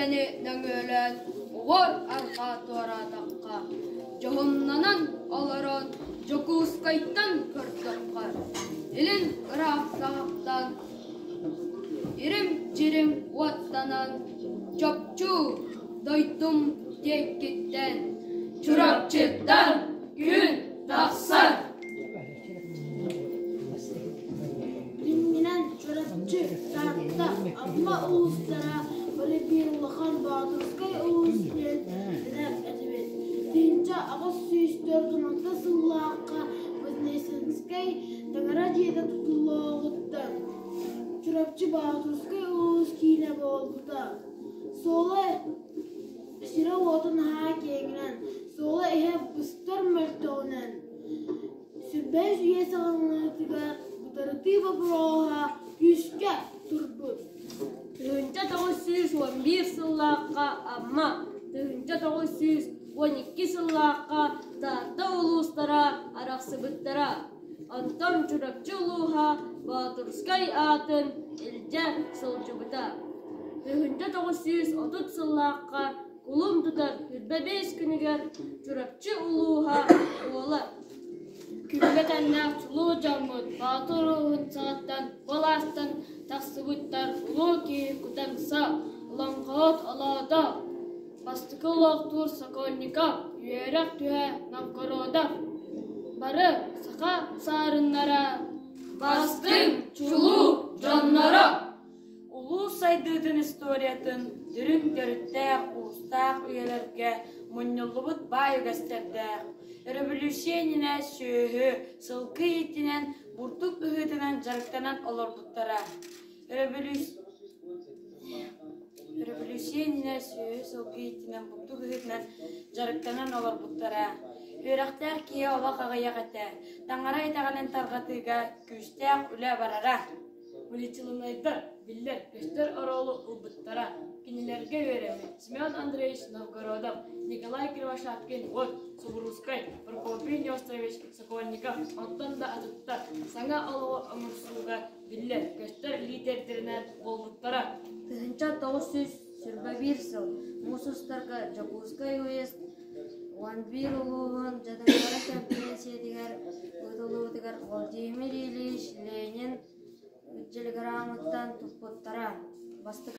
эбэни нөҥүөлээн уҥуор арҕаа туораатахха, дьоһуннанан олорон Дьокуускайтан көрдөххө, илин ыраах саҕахтан ирим-дьирим уоттанан чопчу дойдум диэккиттэн Чурапчыттан күн тахсар. Дьиҥинэн, Чурапчы, Таатта, Амма улуустара бары биир улахан Боотурускай улуус диэн билэр этибит. 1846 сыллаахха Вознесенскэй таҥара дьиэтэ тутуллуоҕуттан Чурапчы Боотурускай улуус киинэ буолбута. Суола сирэ-уота наһаа киэҥинэн, суола-иһэ быстар мөлтөҕүнэн Сүрбэс үйэ саҕаланыытыгар утарытыы боппуруоһа күүскэ турбут. 1911 сыллаахха Амма, 1912 сыллаахха Таатта улуустара арахсыбыттара. Онтон Чурапчы улууһа Боотурскай аатын илдьэ сылдьыбыта. 1930 сыллаахха Кулун тутар 25 күнүгэр Чурапчы улууһа буолар. Күҥҥэ тэҥнээх чулуу дьоммут Боотур ууһун саҕаттан былаастан тахсыбыттар улуу киһи Кутаҥса, Олоҥхоһут Олоодо, бастакы лоохтуур Сокольников, үөрэх түһэ Новгородов. Бары саха саарыннара, бастыҥ чулуу дьонноро. Улуус сайдыытын историятын дириҥ төрүттээх, уустаах үйэлэргэ мунньуллубут баай үгэстэрдээх, өрөбөлүүссүйэ иннинэ сүөһү, сылгы ииттинэн, бурдук ыһыытынан дьарыктанан олорбуттара. Өрөбөлүүссүйэ иннинэ сүөһү, сылгы ииттинэн, бурдук ыһыытынан дьарыктанан олорбуттара. Үөрэхтээх киһи олох аҕыйах этэ, таҥара итэҕэлин тарҕатыыга күүстээх үлэ барара. Мыльчылынайдар биллэр көстөр оруолу ылбыттара. Кинилэргэ үөрэммит Семен Андреевич Новгородов, Николай Кривошапкин-Уот, Субуруускай, Прокопий Нестерович Сокольников, онтон да атыттар саҥа олоҕу оҥорсууга биллэр көстөр лиидэрдэринэн буолбуттара. 1921 сыл муус устарга Дьокуускай уезд 11 улууһун дьадаҥылара кэмпириэнсийэтигэр ыытыллыбытыгар Владимир Ильич Ленин телеграммыттан туппуттара. Бастакы